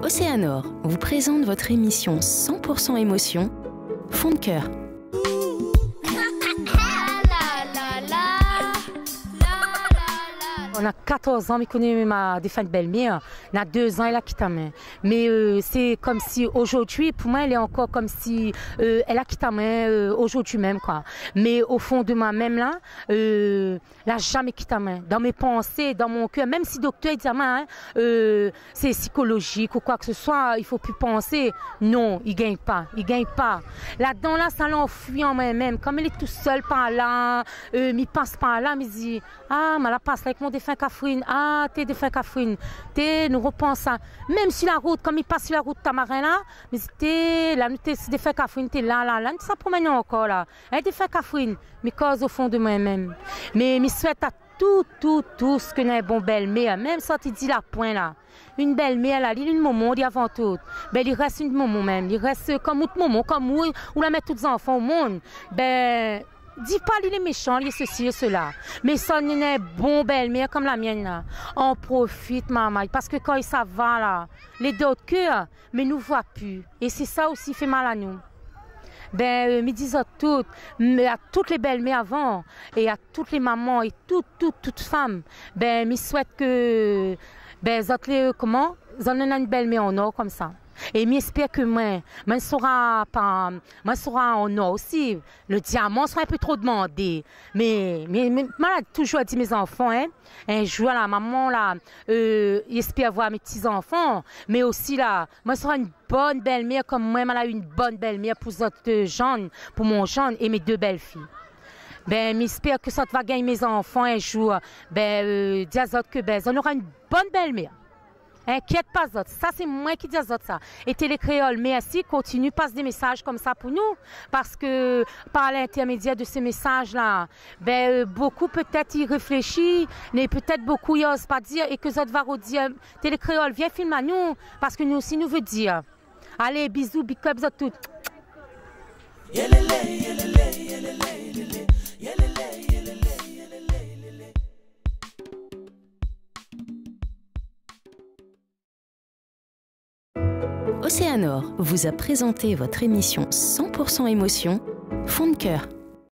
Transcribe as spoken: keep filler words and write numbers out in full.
Océanor vous présente votre émission cent pour cent émotion, Fond de cœur. Na katorz an, mi koné ma défin bèlmèr. Na dé zan, èl la kit amoin. Mé, euh, sé konmsi zordi, pou moin, èl lé ankor konmsi, euh, èl la kit amoin, euh, zordi mèm, koi. Mé o fon de moin mèm la, euh, la zamé kit amoin. Dan mé pansé, dan mon kèr, mèm si doktèr i di amoin, in, euh, sé sikolozik ou koi ke se soi, i fo pi pansé. Non, i gingn pa, i gingn pa. Ladan la, sa la anfoui an moin mèm. Konm mi lé tousèl par la, euh, mi pas par la, mi di, ah, ma la pas la èk mon défin Kafrine. Ah, té défin Kafrine. Té, nou ropans sa. Mèm si la rout, konm mi pas si la rout Tamarin la, mi di, té, la nou té si défin Kafrine, té la, la, la, nou sa promèn ankor la. In, défin Kafrine. Mi koz o fon de moin mèm. Mé mi souèt a tout, tout, tout sak néna in bon bèlmèr, mèm si zot i di la poin la. In bèlmèr la, li, in momon, li avan tout. Bin, li rès in momon mèm, li rès, euh, konm out momon, konm ou, ou la mèt tout zanfan o monn. Bin, di pa li lé méshan, li lé sesi é sela. Mé si ou néna in bon bèlmèr konm la mièn la, an profit, marmay, parske kan i sava la, lé dan out kèr, mé nou voi pi. É sé sa osi i fé mal anou. Bin, euh, mi di zot tout, mé a tout lé bèlmèr avan, é a tout lé momon, é tout, tout, tout fanm, bin, mi souèt ke, bin, zot lé, euh, koman, zot néna in bèlmèr an or konmsa. É mi éspèr ke moin, moin sra pa, moin sra an or osi. Le diaman sra in pé tro demandé. Mé, mé, mé, moin la touzour di mé zanfan, in, in zour la, momon la, euh, i éspèr voir mé ti zanfan, mé osi la, moin sra in bone bèlmèr konm moin, moin la u in bone bèlmèr pou zot, euh, zann, pou mon zann é mé dé bèl-fi. Bin, mi éspèr ke zot va gingn mé zanfan in zour. Bin, euh, di azot ke, bin, zot nora in bone bèlmèr. Inkièt pa zot, sa sé moin ki di azot sa. É Télé Kréol, mèrsi, kontinié pas dé mésaz konmsa pou nou, parske par lintèrmédièr de sé mésaz la, bin, euh, bokou pétèt i réfléshi, mé pétèt bokou i oz pa dir, é ke zot va rodir, Télé Kréol, vien film anou, parske nou osi nou vé dir. Alé, bizou, big up zot tout. Océanor vous a présenté votre émission cent pour cent émotion, Fond de cœur.